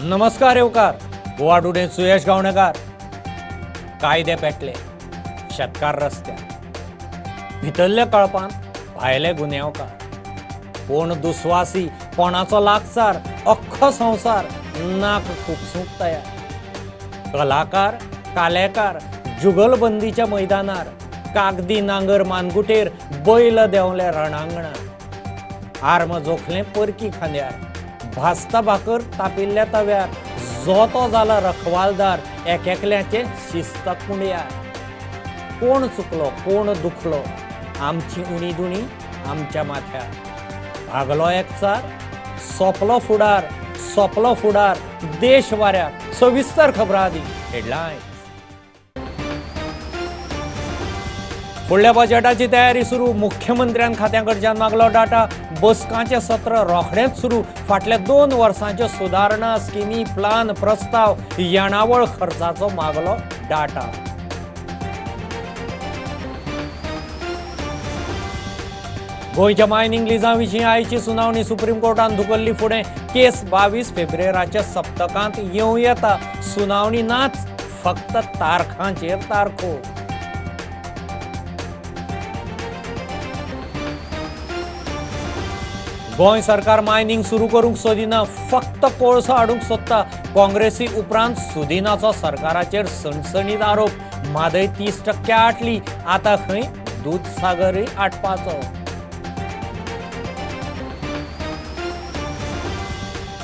नमस्कार येवकार गोवा टुडे सुयश गावणेकार. कायदे पेटले शेतकार रस्त्यार, भितरल्या कळपान भायले गुन्यांवकार, कोण दुस्वासी कोणाचो लागसार, अख्खो संवसार नाक खुपसूंक तयार. कलाकार कालेकार जुगलबंदीच्या मैदानार, कागदी नांगर मानगुटेर बैल देंवले रणांगणार, आर्म जोखलें परकी खांद्यार, भाजता भाकर तापिल्ल्या तव्यार, जोतो जाला रखवालदार एकेकल्याचें शिस्त कुंड्यार. कोण चुकलो कोण दुखलो, आमची उणी दुणी आमच्या माथ्यार, भागलो एकचार सोंपलो फुडार, सोंपलो फुडार देश वाऱ्यार. सविस्तर खबरां आदी हेडलायन्स. फुडल्या बजेटाची तयारी सुरू, मुख्यमंत्र्यान खात्या कडच्यान मागलो डाटा, बसकांचें सत्र रोखडेंच सुरू, फाटल्या 2 वर्सांच्यो सुदारणा स्किमी प्लान प्रस्ताव येणावळ खर्चाचो मागलो डाटा. गोंयच्या मायनिंग लिजां विशीं आयची सुनावणी सुप्रीम कोर्टान धुकल्ली फुडें, केस 22 फेब्रुवारीच्या सप्तकांत येवं येता, सुनावणी नाच फक्त तारखांचेर तारखो. गोंय सरकार मायनिंग सुरू करूंक सोदिना, फक्त कोळसो हाडूंक सोदता, काँग्रेसी उपरांत सुदिनाचो सरकाराचेर सणसणीत आरोप, म्हादय 30% आटली, आतां खंय दूदसागरूय आटपाचो.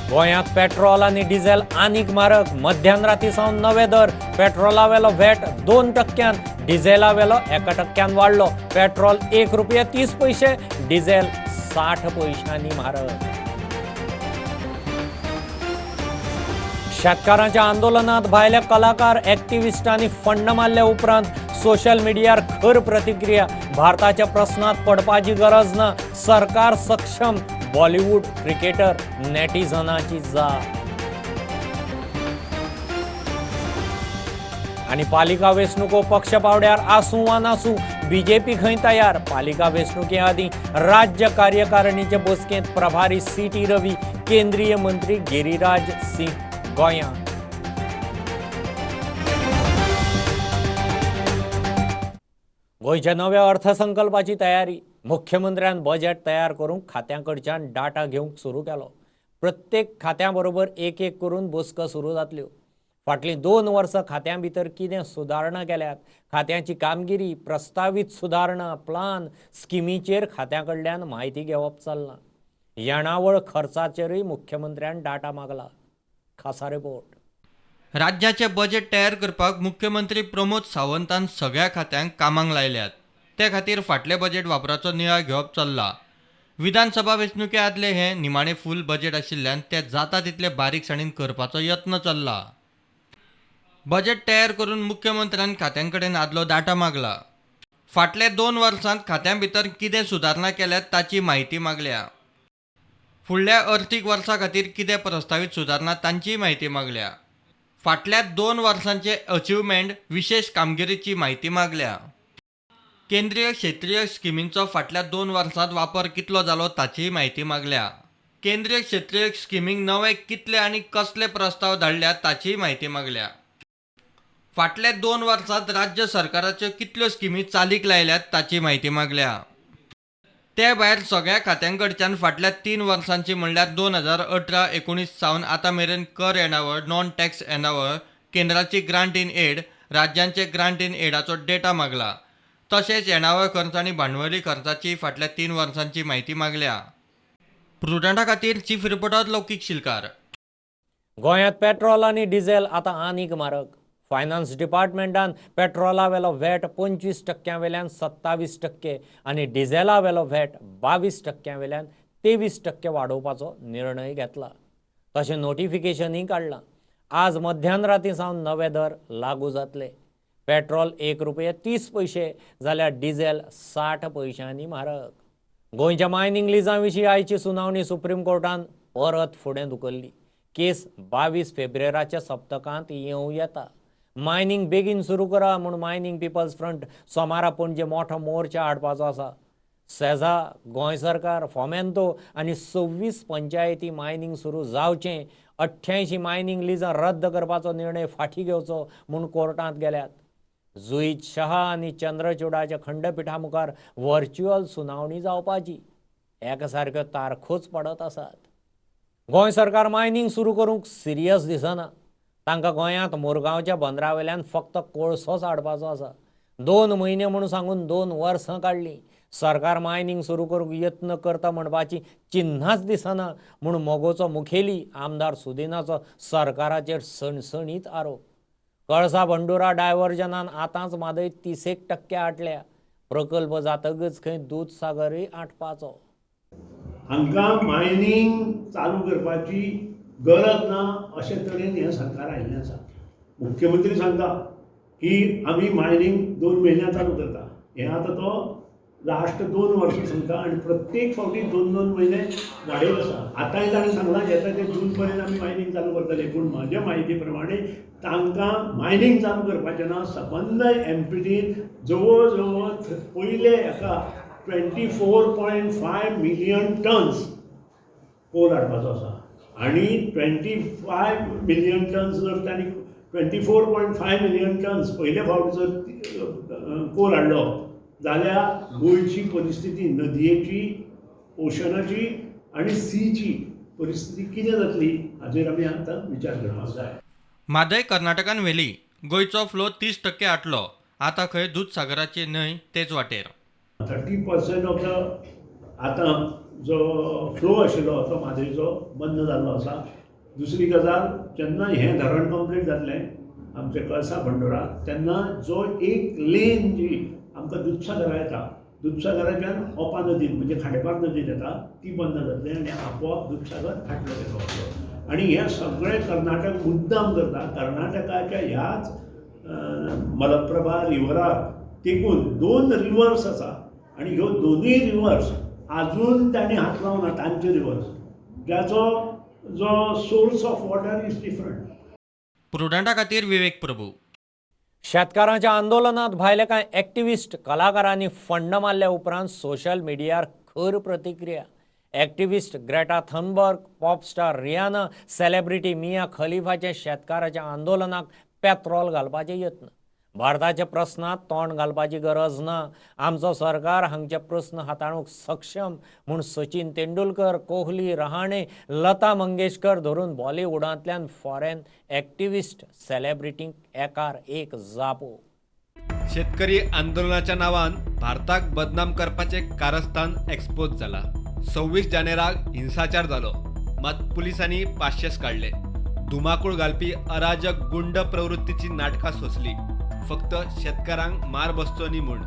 गोंयांत पेट्रोल आनी डिझेल आनीक म्हारग, मध्यान राती सावन नवे दर, पेट्रोला वेलो व्हॅट 2%, डिझेला वेलो 1% वाडलो, पेट्रोल 1.30 रुपये, डिझेल 60 पयशांनी म्हारग. शेतकारांच्या आंदोलनात भायल्या कलाकार एक्टिविस्टांनी फंड मारल्या उपरांत सोशल मिडियार खर प्रतिक्रिया, भारताच्या प्रस्नात पडपाची गरज ना, सरकार सक्षम, बॉलिवूड क्रिकेटर नेटिझनाची जाप. आनी पालिका वेंचणुको पक्ष पावड्यार आसूं वा नासूं बीजेपी खंय तयार, पालिका वेंचणुके आदीं राज्य कार्यकारिणीचे बसकेंत प्रभारी सी.टी. रवी, केंद्रीय मंत्री गिरिराज सिंह गोंया. गोंयच्या नव्या अर्थसंकल्पाची तयारी, मुख्यमंत्र्यान बजेट तयार करूंक खात्यां कडच्यान डाटा घेवंक सुरू केलो, प्रत्येक खात्या बरोबर एक एक करून बसका सुरू जातल्यो. फाटलीं 2 वर्सां खात्यां भितर कितें सुदारणा केल्यात, खात्याची कामगिरी, प्रस्तावीत सुदारणा प्लान स्किमीचेर खात्या कडल्यान म्हायती घेवप चल्लां. येणावळ खर्चाचेरूय मुख्यमंत्र्यान डाटा मागला. खासा रिपोर्ट. राज्याचे बजेट तयार करपाक मुख्यमंत्री प्रमोद सावंतान सगळ्या खात्यांक कामाक लायल्यात. ते खातीर फाटले बजेट वापराचो नियाळ घेवप चल्ला. विधानसभा वेंचणुके आदले हे निमाणे फूल बजेट आशिल्ल्यान ते जाता तितले बारीकसाणीन करपाचो यत्न चल्ला. बजेट तयार करून मुख्यमंत्र्यान खात्यां कडेन आदलो डाटा मागला. फाटल्या 2 वर्सांत खात्यां भितर कितें सुदारणा केल्यात ताची म्हायती मागल्या. फुडल्या अर्थीक वर्सा खातीर कितें प्रस्तावीत सुदारणा तांचीय म्हायती मागल्या. फाटल्या 2 वर्सांचे अचिव्हमेंट विशेश कामगिरीची म्हायती मागल्या. केंद्रीय क्षेत्रीय स्किमींचो फाटल्या 2 वर्सांत वापर कितलो जालो ताचीय म्हायती मागल्या. केंद्रीय क्षेत्रीय स्किमींक नवे कितले आनी कसले प्रस्ताव धाडल्यात ताचीय म्हायती मागल्या. फाटल्या 2 वर्सांत राज्य सरकाराच्यो कितल्यो स्किमी चालीक लायल्यात ताची म्हायती मागल्या. ते भायर सगळ्या खात्यां कडच्यान फाटल्या 3 वर्सांची म्हणल्यार 2018-19 सावन आतां मेरेन कर येणावळ, नॉन टॅक्स येणावळ, केंद्राची ग्रांट इन एड, राज्यांचे ग्रांट इन एडाचो डेटा मागला. तशेंच येणावळ खर्च आनी भांडवली खर्चाची फाटल्या 3 वर्सांची म्हायती मागल्या. प्रुडंटा खातीर चीफ रिपोर्टर लौकीक शिलकार. गोंयांत पेट्रोल आनी डिझेल आतां आनीक म्हारग. फायनान्स डिपार्टमेंटान पेट्रोला वेलो व्हॅट 25% वेल्यान 27% आनी डिझेला वेलो व्हॅट 22% वेल्यान 23% वाडोवपाचो निर्णय घेतला. तशें नोटिफिकेशनूय काडलां. आज मध्यान राती सावन नवे दर लागू जातले. पेट्रोल 1.30 रुपये जाल्यार डिझेल 60 पयशांनी म्हारग. गोंयच्या मायनिंग लिजां विशीं आयची सुनावणी सुप्रीम कोर्टान परत फुडें धुकल्ली. केस 22 फेब्रुवारीच्या सप्तकांत येवं येता. मायनिंग बेगीन सुरू करा म्हूण मायनिंग पिपल्स फ्रंट सोमारा पणजे मोठो मोर्चा हाडपाचो आसा. सेझा, गोंय सरकार, फोमेंतो आनी 26 पंचायती मायनींग सुरू जावचें, 88 मायनींग लिजां रद्द करपाचो निर्णय फाटीं घेवचो म्हूण कोर्टांत गेल्यात. जुईज शहा आनी चंद्रचूडाच्या खंडपिठा मुखार व्हर्च्युअल सुनावणी जावपाची. एकासारक्यो तारखोच पडत आसात. गोंय सरकार मायनींग सुरू करूंक सिरियस दिसना. तांकां गोंयांत मुरगांवच्या बंदरा वयल्यान फक्त कोळसोच हाडपाचो आसा. 2 म्हयने म्हूण सांगून 2 वर्सां काडलीं. सरकार मायनींग सुरू करूंक यत्न करता म्हणपाची चिन्हांच दिसना म्हूण मगोचो मुखेली आमदार सुदिनाचो सरकाराचेर सणसणीत आरोप. कळसा भंडुरा डायव्हर्जनान आतांच म्हादय 30% आटल्या. प्रकल्प जातकच खंय दूदसागरूय आटपाचो. हांकां मायनींग चालू करपाची गरज ना अशे तरेन हें सरकार आयिल्लें आसा. मुख्यमंत्री सांगता की आमी मायनींग 2 म्हयन्या चालू करता. हें आतां तो लास्ट 2 वर्सां सांगता आनी प्रत्येक फावटी 2-2 म्हयने वाडयत आसा. आतांय ताणें सांगलां येता ते जून पर्यंत आमी मायनींग चालू करतले. पूण म्हाज्या म्हायती प्रमाणे तांकां मायनींग चालू करपाचें ना. सबंद एम पी टीन जवळ जवळ पयले हाका 24.5 मिलियन टन्स कोल हाडपाचो आसा आनी 25 मिलियन टन्स जर तांणी 24.5 मिलियन टन्स पयले फावट जर कोल हाडलो जाल्यार गोंयची परिस्थिती, नदयेची, ओशनाची आनी सीची परिस्थिती कितें जातली हाचेर आमी आतां विचार करपाक जाय. म्हादय कर्नाटकान व्हेली, गोंयचो फ्लो 30% आटलो. आतां खंय दूदसागराची न्हंय तेच वाटेर. 30% ऑफ the आतां जो फ्लो आशिल्लो तो म्हादयचो बंद जाल्लो आसा. दुसरी गजाल, जेन्ना हें धरण कंप्लीट जातलें आमचें कळसा भंडोरा, तेन्ना जो एक लेन जी आमकां दुदसागरा येता, दुदसागराच्यान ओपा नदीन म्हणजे खांडेपार नदीन येता, ती बंद जातली आनी आपोआप दुदसागर आटलो गेलो वतलो. आनी हें सगळें कर्नाटक मुद्दाम करता. कर्नाटकाच्या ह्याच मलप्रभा रिवराक तेकून 2 रिवर्स आसा आनी ह्यो दोनूय रिवर्स आजून तांणी हात लावना. तांचे रिवर्स ज्याचो जो source of water is different. प्रुडंटा खातीर विवेक प्रभू. शेतकारांच्या आंदोलनात भायले कांय एक्टिविस्ट कलाकारांनी फंड मारल्या उपरांत सोशल मिडियार खर प्रतिक्रिया. Activist Greta Thunberg, pop star Rihanna, celebrity Mia खलिफाचे शेतकाराच्या आंदोलनाक पेत्रोल घालपाचे यत्न. भारताच्या प्रस्नात तोंड घालपाची गरज ना, आमचो सरकार हांगचे प्रस्न हाताळूंक सक्षम म्हूण सचिन तेंडुलकर, कोहली, रहाणे, लता मंगेशकर धरून बॉलिवूडांतल्यान फॉरेन एक्टिविस्ट सेलेब्रिटींक एकार एक जापो. शेतकरी आंदोलनाच्या नावान भारताक बदनाम करपाचे कारस्थान एक्सपोज जाला. 26 जानेराक हिंसाचार जालो, मात पुलिसांनी पाशेस काडले. धुमाकूळ घालपी अराजक गुंड प्रवृत्तीची नाटकां सोंसली, फक्त शेतकारांक मार बसचो न्ही म्हूण.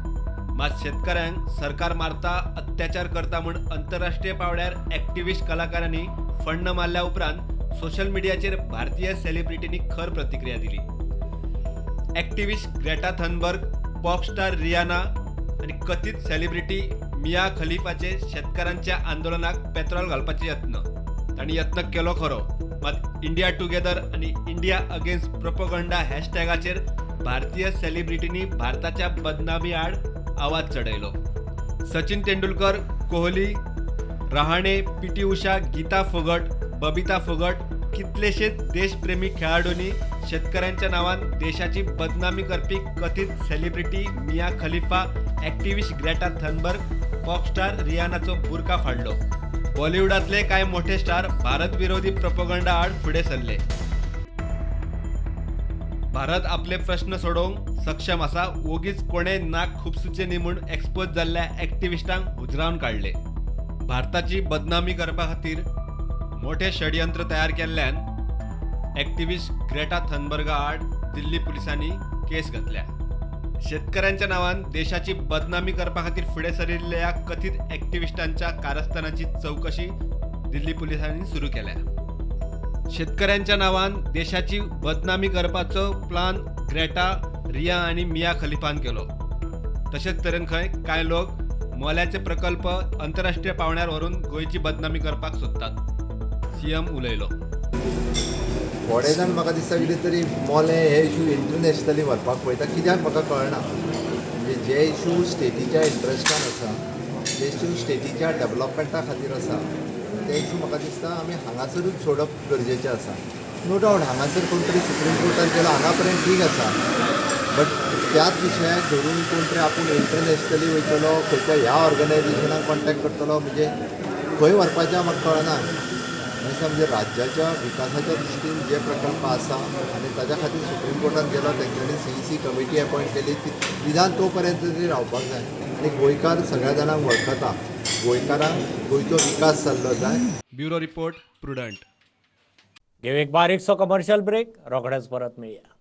मात शेतकऱ्यांक सरकार मारता, अत्याचार करता म्हूण अंतरराष्ट्रीय पावड्यार एक्टिविस्ट कलाकारांनी फंड मारल्या उपरांत सोशल मिडियाचेर भारतीय सेलिब्रिटींनी खर प्रतिक्रिया दिली. Activist Greta Thunberg, pop star Rihanna आनी कथीत सेलिब्रिटी मिया खलिफाचे शेतकारांच्या आंदोलनाक पेत्रोल घालपाचे यत्न. तांणी यत्न केलो खरो, मात इंडिया टुगेदर आनी इंडिया अगेन्स्ट प्रोपोगंडा हॅशटॅगाचेर भारतीय सेलिब्रिटींनी भारताच्या बदनामी आड आवाज चडयलो. सचिन तेंडुलकर, कोहली, रहाणे, पी टी उषा, गीता फोगट, बबिता फोगट कितलेशेच देशप्रेमी खेळाडूंनी शेतकऱ्यांच्या नावान देशाची बदनामी करपी कथीत celebrity Mia Khalifa, activist Greta Thunberg, pop star रियानाचो बुरका फाडलो. बॉलिवूडांतले कांय मोठे स्टार भारत विरोधी प्रोपोगंडा आड फुडें सरले. भारत आपले प्रश्न सोडोवंक सक्षम आसा, वोगीच कोणे नाक खुपसुचें न्ही म्हूण एक्सपोज जाल्ल्या एक्टिविस्टांक उजरावन काडले. भारताची बदनामी करपा खातीर मोठे षडयंत्र तयार केल्ल्यान एक्टिविस्ट ग्रेटा थनबर्गा आड दिल्ली पुलिसांनी केस घातल्या. शेतकऱ्यांच्या नावान देशाची बदनामी करपा खातीर फुडें सरिल्ल्या कथीत एक्टिविस्टांच्या कारस्थानाची चवकशी दिल्ली पुलिसांनी सुरू केल्या. शेतकऱ्यांच्या नावान देशाची बदनामी करपाचो प्लान ग्रेटा, रिया आनी मिया खलिफान केलो. तशेंच तरेन खंय कांय लोक मोल्याचे प्रकल्प अंतरराष्ट्रीय पावंड्यार व्हरून गोंयची बदनामी करपाक सोदतात. सीएम उलयलो. थोडे जाण म्हाका दिसता कितें तरी मोलें हे इशू इंटरनॅशनली व्हरपाक पळयता, कित्याक म्हाका कळना. म्हणजे जे इशू स्टेटीच्या इंट्रस्टान आसा जे इशू स्टेटीच्या डेवलपमेंटा खातीर आसा ते इशू म्हाका दिसता आमी हांगासरूच सोडप गरजेचें आसा. नो डावट हांगासर कोण तरी सुप्रीम कोर्टान गेलो हांगा पर्यंत ठीक आसा, बट त्याच विशयाक धरून कोण तरी आपूण इंटरनॅशनली वयतलो, खंयच्या ह्या ऑर्गनायझेशनाक कॉन्टेक्ट करतलो, म्हणजे खंय व्हरपाचें म्हाका कळना. म्हणजे राज्याच्या विकासाच्या दृश्टीन जे प्रकल्प आसा आनी ताज्या खातीर सुप्रीम कोर्टान गेलो, तेंच्यांनी CEC committee appoint केली, ती निदान तो पर्यंत तरी रावपाक जाय. आनी गोंयकार सगळ्या जाणांक वळखता, गोंयकारांक गोंयचो विकास जाल्लो जाय. Bureau report, Prudent. घेऊ एक बारीकसो कमर्शियल ब्रेक, रोखडेच परत मेळया.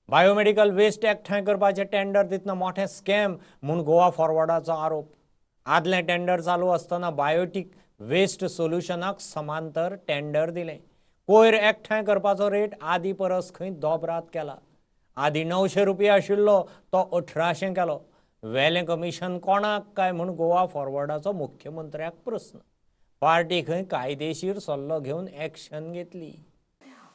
बायोमेडिकल वेस्ट एकठांय करपाचें टेंडर दितना मोठें स्कॅम म्हूण गोवा फॉरवर्डाचो आरोप. आदलें टेंडर चालू आसतना बायोटीक वेस्ट सोल्युशनाक समांतर टेंडर दिलें. कोयर एकठांय करपाचो रेट आदी परस खंय दोबरात केला. आदी 900 रुपया आशिल्लो तो 1800 केलो. वेलें कमिशन कोणाक काय म्हूण गोवा फॉरवर्डाचो मुख्यमंत्र्याक प्रस्न. पार्टी खंय कायदेशीर सल्लो घेवन एक्शन घेतली.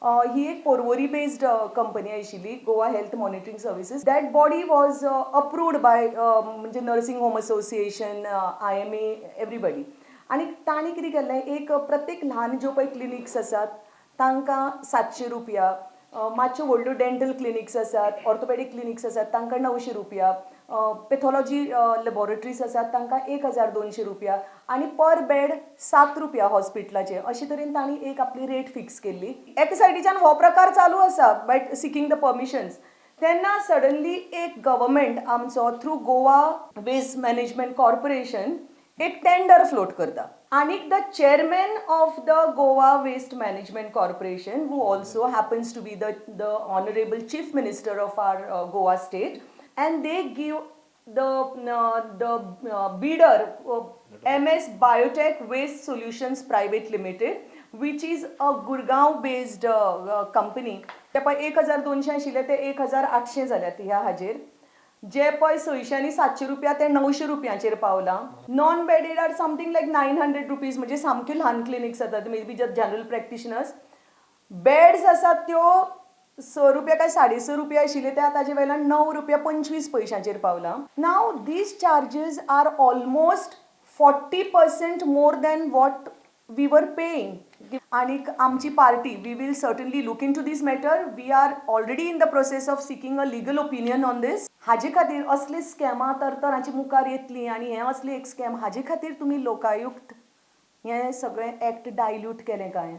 ही एक पोरवोरी बेस्ड कंपनी आशिल्ली, Goa health monitoring services. That body was approved by म्हणजे nursing home association, IMA, everybody. आनी तांणी कितें केल्लें, एक प्रत्येक ल्हान ज्यो पळय क्लिनिक्स आसात तांकां 700 रुपया, मातश्यो व्हडल्यो डेंटल क्लिनिक्स आसात, ऑर्थोपेडीक क्लिनिक्स आसात तांकां 900 रुपया, पेथॉलॉजी लॅबोरेटरीज आसात तांकां 1200 रुपया आनी पर बेड 7 रुपया हॉस्पिटलाचे. अशे तरेन तांणी एक आपली रेट फिक्स केल्ली. एका सायडीच्यान हो प्रकार चालू आसा बाय सिकींग the permissions. तेन्ना सडनली एक गव्हर्मेंट आमचो through Goa waste management corporation एक टेंडर फ्लोट करता आनी the chairman of the Goa waste management corporation, who also happens to be the honourable chief minister of our Goa state, and they give the bidder MS Biotech Waste Solutions Private Limited, which is a Gurgaon based company. ते पळय 1200 आशिल्ले ते 1800 जाल्यात ह्या हाजेर. जे पळय 600 आनी 700 रुपया ते 900 रुपयांचेर पावला. Non bedded are something like 900 rupees, म्हणजे सामक्यो ल्हान क्लिनिक्स आसात, may be just general practitioners. Beds आसात त्यो 6 रुपया काय 6.5 रुपया आशिल्ले ते ताजे वयल्यान 9 रुपया 25 पयशांचेर पावला. Now these charges are almost 40% more than what we were paying. आनीक आमची party, we will certainly look into this matter. We are already in the process of seeking a legal opinion on this. हाजे खातीर असले स्कॅमां तरतरांची मुखार येतली आनी हें असलें एक स्कॅम, हाजे खातीर तुमी लोकायुक्त हें सगळें एक्ट डायल्यूट केलें काय?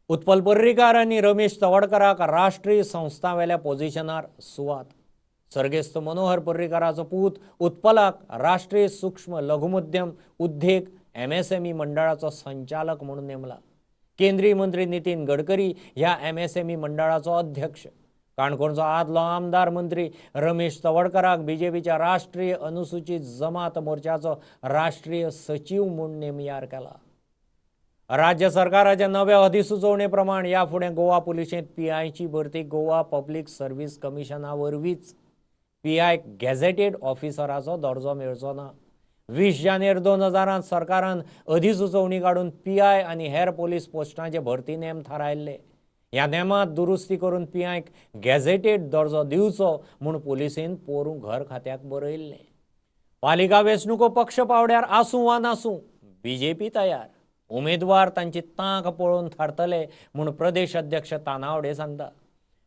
उत्पल पर्रीकार आनी रमेश तवडकराक राष्ट्रीय संस्थांवेल्या पोजिशनार सुवात. सर्गेस्त मनोहर पर्रीकाराचो पूत उत्पलाक राष्ट्रीय सूक्ष्म लघुमध्यम उद्देग MSME मंडळाचो संचालक म्हणून नेमला. केंद्रीय मंत्री नितीन गडकरी ह्या MSME मंडळाचो अध्यक्ष. काणकोणचो आदलो आमदार मंत्री रमेश तवडकराक बीजेपीच्या राष्ट्रीय अनुसूचित जमात मोर्चाचो राष्ट्रीय सचीव म्हूण नेमयार केला. राज्य सरकाराच्या नव्या अधिसुचोवणे प्रमाण ह्या फुडें गोवा पुलिशेंत PIची भरती गोवा पब्लीक सर्व्हिस कमिशना वरवींच. PI gazetted ऑफिसराचो दर्जो मेळचो ना. 20 जानेर 2000 सरकारान अधिसुचोवणी काडून PI आनी हेर पोलीस पोस्टांचे भरती नेम थारायल्ले. ह्या नेमांत दुरुस्ती करून PIक गॅझेटेड दर्जो दिवचो म्हूण पुलिसेन पोरूं घर खात्याक बरयल्लें. पालिका वेंचणुको पक्ष पावड्यार आसूं वा नासूं बीजेपी तयार. उमेदवार तांची तांक पळोवन थारतले म्हूण प्रदेश अध्यक्ष तानावडे सांगता.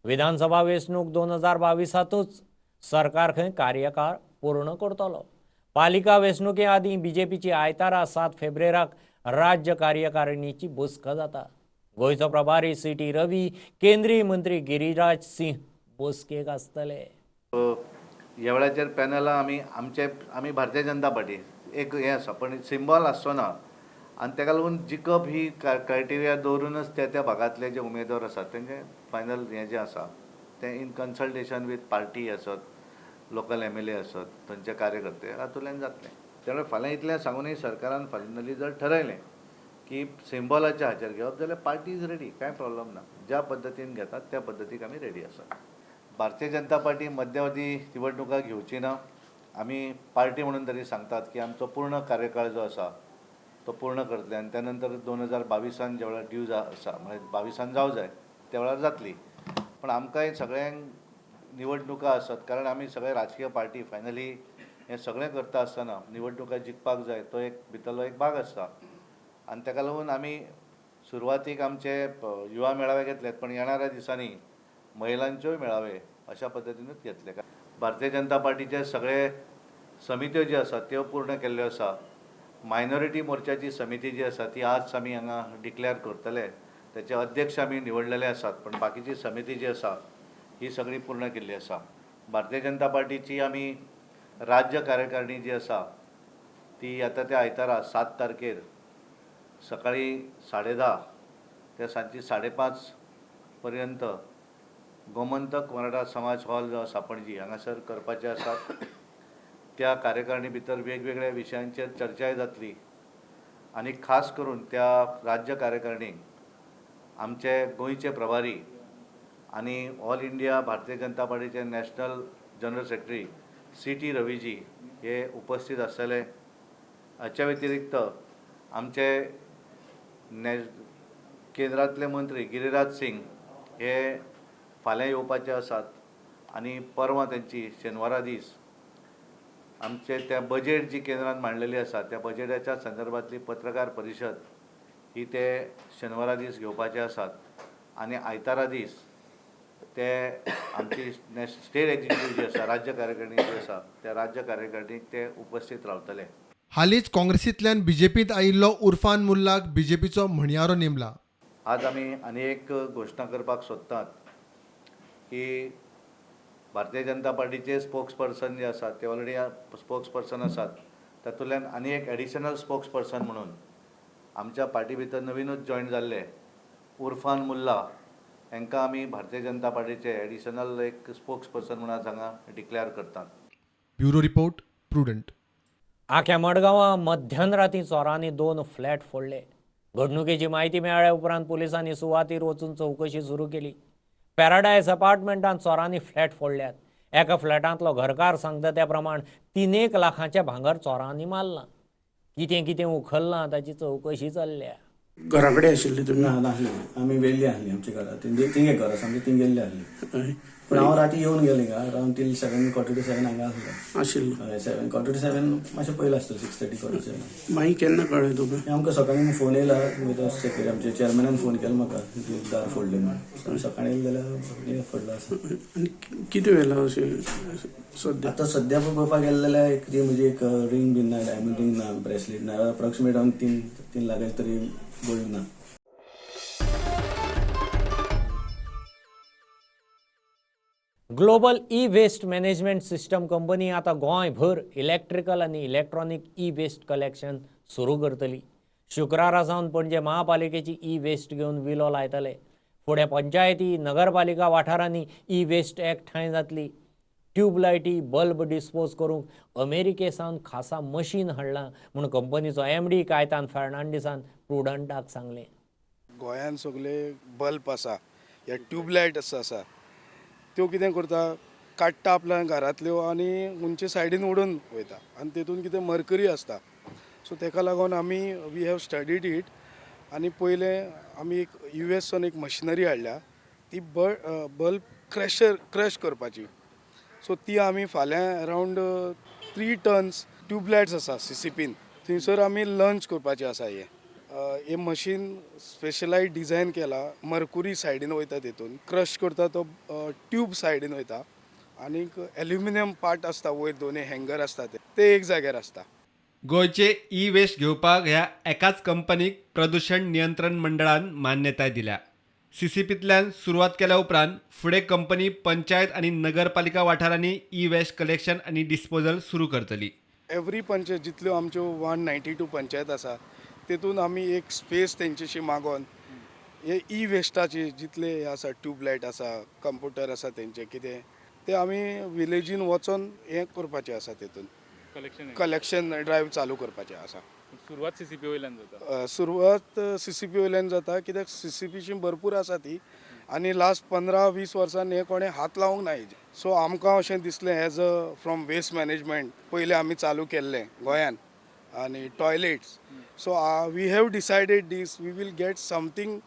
विधानसभा वेंचणूक 2022तूच सरकार खंय कार्यकाळ पूर्ण करतलो. पालिका वेंचणुके आदीं बीजेपीची आयतारा 7 फेब्रुवाराक राज्य कार्यकारिणीची बसका जाता. गोंयचो प्रभारी CT Ravi, केंद्रीय मंत्री गिरिराज सिंह बसकेक आसतले. ह्या वेळाचेर पॅनला आमी आमचे आमी भारतीय जनता पार्टी एक हें आसा, पण सिंबॉल आसचो ना. आनी ताका लागून जिखप ही क्रायटेरिया दवरूनच त्या त्या भागांतले जे उमेदवार आसात तेंचे फायनल हें जें आसा तें इन कन्सल्टेशन वीथ पार्टी आसत, लोकल एमएलए आसत, थंयचे कार्यकर्ते हातूंतल्यान जातलें. त्यामुळे फाल्यां इतलें सांगुनूय सरकारान फायनली जर ठरयलें की सिम्बॉलाच्या हाचेर घेवप जाल्यार पार्टी is ready, कांय प्रॉब्लम ना. ज्या पद्दतीन घेतात त्या पद्दतीक आमी रेडी आसात. भारतीय जनता पार्टी मध्यावधी निवडणुका घेवची ना. आमी पार्टी म्हणून तरी सांगतात की आमचो पूर्ण कार्यकाळ जो आसा तो पूर्ण करतले आनी त्या नंतर 2022 ज्या वेळार ड्यू आसा, म्हणजे 22 जावं जाय त्या वेळार जातली. पण आमकांय सगळ्यांक निवडणुका आसत, कारण आमी सगळे राजकीय पार्टी फायनली हें सगळें करता आसतना निवडणुका जिखपाक जाय, तो एक भितरलो एक भाग आसता. आनी ताका लागून आमी सुरवातीक आमचे युवा मेळावे घेतले, पण येणाऱ्या दिसांनी महिलांच्योय मेळावे अशा पद्दतीनूच घेतले. भारतीय जनता पार्टीचे सगळे समित्यो ज्यो आसात त्यो पूर्ण केल्ल्यो आसा. मायनॉरिटी मोर्चाची समिती जी आसा ती आज आमी हांगा डिक्लेअर करतले, त्याचे अध्यक्ष आमी निवडलेले आसात, पण बाकीची समिती जी आसा ही सगळी पूर्ण केल्ली आसा. भारतीय जनता पार्टीची आमी राज्य कार्यकारिणी जी आसा ती आतां त्या आयतारा 7 तारखेर सकाळी 10:30 ते सांजची 5:30 पर्यंत गोमंतक मराठा समाज हॉल जो आसा पणजी हांगासर करपाचे आसात. त्या कार्यकारिणी भितर वेगवेगळ्या विशयांचेर चर्चाय जातली आनी खास करून त्या राज्य कार्यकारिणीक आमचे गोंयचे प्रभारी आनी ऑल इंडिया भारतीय जनता पार्टीचे national general secretary C T Raviji हे उपस्थित आसतले. हाच्या व्यतिरिक्त आमचे केंद्रांतले मंत्री गिरिराज सिंग हे फाल्यां येवपाचे आसात आनी परवां तेंची शेनवारा दीस आमचे त्या बजेट जी केंद्रान मांडलेली आसा त्या बजेटाच्या संदर्भातली पत्रकार परिशद ही ते शेनवारा दीस घेवपाचे आसात आनी आयतारा दीस ते आमची स्टेट एक्झिक्युटीव जी आसा, राज्य कार्यकारिणी जी आसा त्या राज्य कार्यकारिणीक ते उपस्थित रावतले. हालींच काँग्रेसींतल्यान बीजेपींत आयिल्लो उर्फान मुल्लाक बीजेपीचो म्हणयारो नेमला. आज आमी आनी एक घोशणा करपाक सोदतात की भारतीय जनता पार्टीचे स्पोक्स पर्सन जे आसात ते ऑलरेडी स्पोक्स पर्सन आसात, तातूंतल्यान आनी एक एडिशनल स्पोक्स पर्सन म्हणून आमच्या पार्टी भितर नवीनूच जॉयन जाल्ले उर्फान मुल्ला हांकां आमी भारतीय जनता पार्टीचे एडिशनल एक स्पोक्स पर्सन म्हणून आज हांगा डिक्लेअर करतात. Bureau report, Prudent. आख्या मडगांवां मध्यानराती चोरांनी 2 फ्लॅट फोडले. घडणुकेची म्हायती मेळ्ळ्या उपरांत पुलिसांनी सुवातीर वचून चवकशी सुरू केली. पॅराडायज अपार्टमेंटान चोरांनी फ्लॅट फोडल्यात. एका फ्लॅटांतलो घरकार सांगता त्या प्रमाण 3 लाखांचें भांगर चोरांनी मारलां. कितें कितें उखल्लां ताची चवकशी चल्ल्या. घरा कडेन आशिल्ली तुमी? ना, नासली. आमी वेल्ली आसली आमच्या घरा, तिंगे घर आसा आमचें, थिंग गेल्ली आसली. पूण हांव राती येवन गेलें हिंगा अरावंड टील 6:45 हांगा आसलो. आशिल्लो. हय, 6:45 मातशें पयलीं आसतलें, 6:30 6:45. मागीर केन्ना कळ्ळें तुका? आमकां सकाळीं फोन येयला, सेक्रेटरी आमच्या चेअरमॅनान फोन केलो म्हाका, दार फोडलें म्हूण. सकाळीं येयलें जाल्यार फोडलो आसा. आनी कितें व्हेलां अशें सद्या? आतां सद्या पळोवपाक गेलें जाल्यार एक ती म्हणजे एक रिंग बीन ना, डायमंड रिंग ना, ब्रेसलेट ना, अप्रॉक्सिमेट अरावंड 3 लाखाचें तरी गोल्ड ना. Global e waste management system company आतां गोंयभर इलेक्ट्रिकल आनी इलेक्ट्रॉनीक ई वेस्ट कलेक्शन सुरू करतली. शुक्रारा सावन पणजे महापालिकेची ई वेस्ट घेवन विलो लायतले. फुडें पंचायती, नगरपालिका वाठारांनी ई वेस्ट एकठांय जातली. ट्यूबलायटी, बल्ब डिस्पोज करूंक अमेरिके सावन खासा मशीन हाडलां म्हूण कंपनीचो एमडी कायतान फर्नांडीसान प्रुडंटाक सांगलें. गोंयांत सगळे बल्ब आसा या ट्यूबलायट आसा त्यो कितें करता, काडटा आपल्या घरांतल्यो आनी उंचे सायडीन उडोवन वयता आनी तेतून कितें मर्करी आसता. सो तेका लागून आमी we have studied it आनी पयलें आमी एक यूएसान एक मशिनरी हाडल्या ती बल्ब क्रश करपाची. सो ती आमी फाल्यां अरावंड 3 टन्स ट्यूबलायट्स आसा सीसीपीन थंयसर आमी लॉन्च करपाचें आसा. हें मशीन स्पेशलायज डिजायन केला, मर्कुरी सायडीन वयता, तितून क्रश करता तो ट्यूब सायडीन वयता आनीक एल्युमिनियम पार्ट आसता वयर, दोनूय हँगर आसता ते एक जाग्यार आसता. गोंयचे ई वेस्ट घेवपाक ह्या एकाच कंपनीक प्रदूशण नियंत्रण मंडळान मान्यताय दिल्या. सीसीपींतल्यान सुरवात केल्या उपरांत फुडें कंपनी पंचायत आनी नगरपालिका वाठारांनी ई वेस्ट कलेक्शन आनी डिस्पोजल सुरू करतली. एवरी पंचायत जितल्यो आमच्यो 192 पंचायत आसा तेतून आमी एक स्पेस तेंच्याशी मागोन हे ई वेस्टाचे जितले हे आसा, ट्यूबलायट आसा, कंप्युटर आसा, तेंचे कितें ते आमी विलेजीन वचोन हें करपाचें आसा, तेतून कलेक्शन ड्रायव्ह चालू करपाचें आसा. सुरवात सीसीपी वयल्यान जाता. सुरवात सीसीपी वयल्यान जाता, कित्याक सीसीपीची भरपूर आसा ती आनी लास्ट 15-20 वर्सांनी हे कोणें हात लावंक ना हेजेर. सो आमकां अशें दिसलें as a from waste management पयलें आमी चालू केल्लें गोंयान आनी toilets, so we have decided this we will get something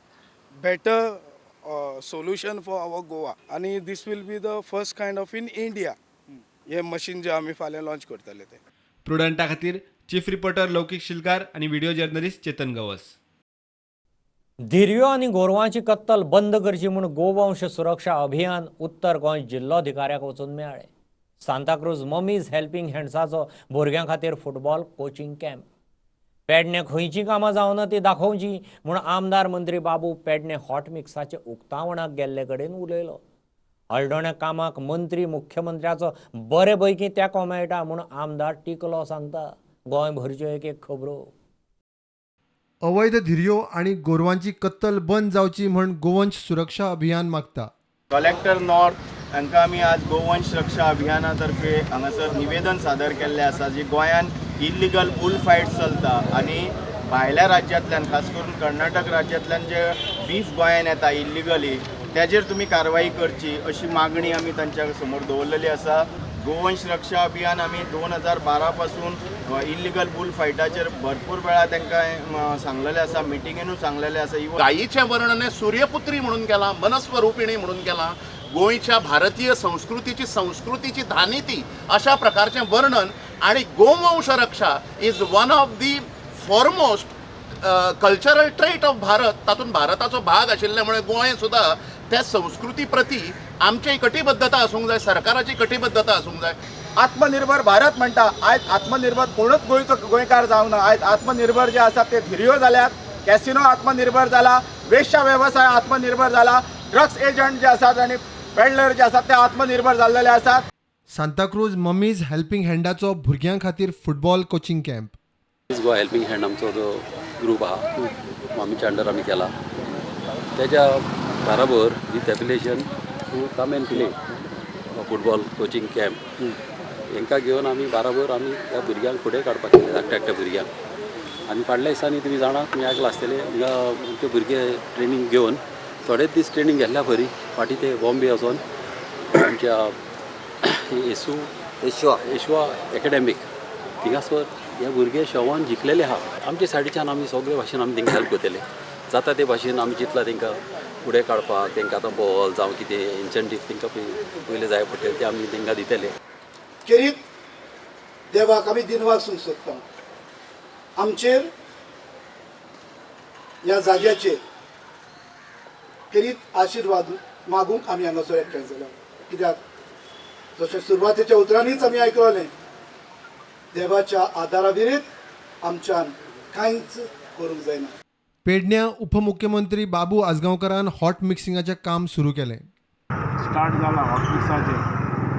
better solution for our Goa आनी this will be the first kind of in India हें मशीन जें आमी फाल्यां लॉन्च करतले तें. प्रुडंटा खातीर चीफ रिपोर्टर लौकीक शिलकार आणि व्हिडिओ जर्नलिस्ट चेतन गवस. धिरयो आनी गोरवांची कत्तल बंद करची म्हूण गोवंश सुरक्षा अभियान उत्तर गोंय जिल्लोधिकाऱ्याक वचून मेळ्ळें. सांताक्रूज ममीज हेल्पींग हँड्साचो भुरग्यां खातीर फुटबॉल कोचिंग कॅम्प. पेडणे खंयची कामां जावना ती दाखोवची म्हूण आमदार मंत्री बाबू पेडणे हॉट मिक्साचे उक्तावणाक गेल्ले कडेन उलयलो. हळदोण्या कामाक मंत्री मुख्यमंत्र्याचो बरे पैकी तेंको मेळटा म्हूण आमदार टिकलो सांगता. गोंयभरच्यो एक एक खबरो. अवैध धिरयो आनी गोरवांची कत्तल बंद जावची म्हण गोवंश सुरक्षा अभियान मागता. कलेक्टर नॉर्थ हांकां आमी आज गोवंश रक्षा अभियाना तर्फे हांगासर निवेदन सादर केल्लें आसा, जी गोंयांत इल्लिगल बुल फायट चलता आनी भायल्या राज्यांतल्यान खास करून कर्नाटक राज्यांतल्यान जे बीफ गोंयांत येता इल्लिगली तेजेर तुमी कारवाई करची अशी मागणी आमी तांच्या समोर दवरलेली आसा. गोवंश रक्षा अभियान आमी 2012 पासून इल्लिगल बुल फायटाचेर भरपूर वेळा तांकां सांगलेलें आसा, मिटिंगेनूय सांगलेलें आसा. इवन गायीचें वर्णन हें सूर्यपुत्री म्हणून केलां, मनस्वरुपिणी म्हणून केलां, गोंयच्या भारतीय संस्कृतीची धानी ती, अशा प्रकारचें वर्णन. आनी गोवंश रक्षा is one of the foremost cultural trait of Bharat. तातूंत भारताचो भाग आशिल्ल्या मुळे गोंय सुद्दां त्या संस्कृती प्रती आमची कटिबद्धता आसूंक जाय, सरकाराची कटिबद्धता आसूंक जाय. आत्मनिर्भर भारत म्हणटा, आयज आत्मनिर्भर कोणूच गोंयचो गोंयकार जावना. आयज आत्मनिर्भर जे आसा ते धिरयो जाल्यात, कॅसिनो आत्मनिर्भर जाला, वेश्या वेवसाय आत्मनिर्भर जाला, ड्रग्स एजंट जे आसात आनी पेडलर जे आसात ते आत्मनिर्भर जाल्लेले आसात. सांताक्रूज मम्मीज हेल्पींग हँडाचो भुरग्यां खातीर football coaching camp. Goa helping hand आमचो जो ग्रूप आहा मम्मीच्या अंडर आमी केला, तेज्या बराबर with affiliation to come and play football coaching camp. हेंकां घेवन आमी बराबर आमी ह्या भुरग्यांक फुडें काडपाक केले, धाकट्या धाकट्या भुरग्यांक. आनी फाटल्या दिसांनी तुमी जाणा, तुमी आयकलां आसतलें, हांगा आमचे भुरगे ट्रेनींग घेवन थोडेच दीस ट्रेनींग घेतल्या बरी फाटीं ते बॉम्बे वचोन आमच्या येशुआ एकेडॅमीक थिंगासर हे भुरगे शोवान जिखलेले आहा. आमच्या सायडीच्यान आमी सगळे भाशेन आमी तेंकां हेल्प करतले, जाता ते भाशेन आमी चिंतला तेंकां फुडें काडपाक. तेंकां आतां बॉल जावं कितें इन्सेंटीव तेंकां पयलें जाय पडटलें ते आमी तेंकां दितले. खेरीत देवाक आमी दिनवास सोदता, आमचेर ह्या जाग्याचेर खेरीत आशिर्वाद मागूंक आमी हांगासर एकठांय जाल्या. कित्याक जशें सुरवातेच्या उतरांनीच आमी आयकलें, देवाच्या आदारा विरीत आमच्यान कांयच करूंक जायना. पेडण्या उपमुख्यमंत्री बाबू आजगांवकारान हॉट मिक्सिंगाचें काम सुरू केलें. स्टार्ट जाला हॉट मिक्साचें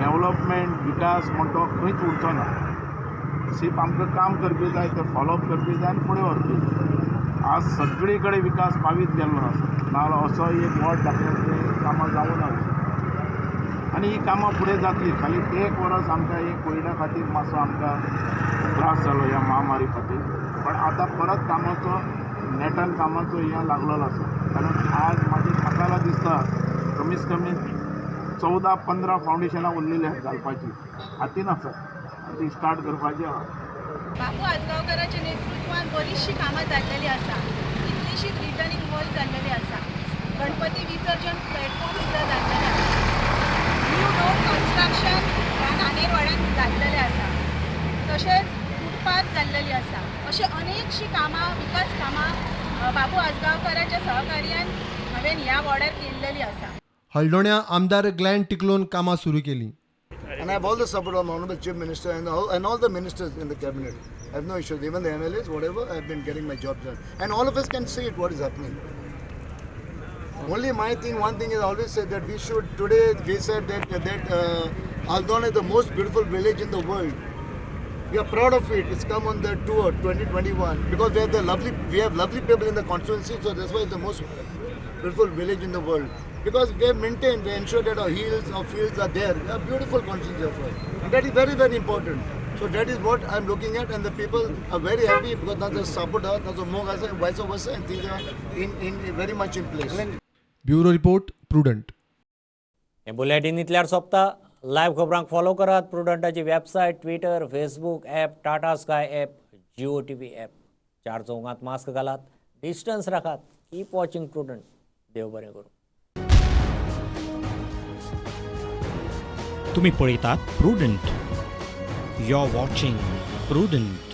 डेवलपमेंट, विकास म्हणटा खंयच उरचो ना. सिर्फ आमकां काम करपी जाय, तें फॉलोअप करपी जाय आनी फुडें व्हरपी जाय. आज सगळे कडेन विकास पावीत गेल्लो आसा, नाजाल्यार असो एक वॉर्ड दाखयता कामां जावूं ना आनी ही कामां फुडें जातली. खाली एक वर्स आमकां एक कोविडा खातीर मातसो आमकां त्रास जालो ह्या महामारी खातीर, पण आतां परत कामाचो नेटान कामाचो हें लागलेलो आसा. कारण आज म्हाजे म्हाका दिसता कमीत कमी 14-15 फावंडेशनां उरलेली आसात घालपाची, हातीन आसा ती स्टार्ट करपाची आसा. बाबू आजगांवकाराच्या नेतृत्वान बरीचशीं कामां जाल्लेली आसा, कितलीशीच रिटर्निंग वॉल जाल्लेली आसा, गणपती विसर्जन प्लॅटफॉर्म सुद्दां जाल्लेले आसा, न्यू रोड कन्स्ट्रक्शन ह्या नानेरवाड्यान जाल्लेलें आसा, तशेंच फुटपाथ जाल्लेली आसा. अशें अनेकशीं कामां, विकास कामां बाबू आजगांवकाराच्या सहकार्यान हांवें ह्या वॉर्डार केल्लेली आसा. हळदोण्या आमदार ग्लॅन टिकलोन कामां सुरू केली. And I have all the support of the Honorable Chief Minister and all the ministers in the cabinet. I have no issues. Even the MLAs, whatever, I have been getting my job done. And all of us can see it, what is happening. Only my thing, one thing is I always said that we should, today we said that Aldona is the most beautiful village in the world. We are proud of it. It's come on the tour 2021 because we have the lovely we have lovely people in the constituency, so that's why it's the most beautiful village in the world. Because we have maintained, we ensure that our hills, our fields are there. We are beautiful constituency of us. And that is very, very important. So that is what I'm looking at, and the people are very happy because now the support, now the more vice versa, and things are in very much in place. Bureau report, Prudent. हें bulletin इतल्यार सोंपता. Live खबरांक follow करात प्रुडंटाची website, Twitter, Facebook app, Tata Sky app, Jio TV app. चार चौगांत mask घालात, distance राखात, keep watching prudent. देव बरें करूं. तुम्ही पळयतात Prudent. You are watching Prudent.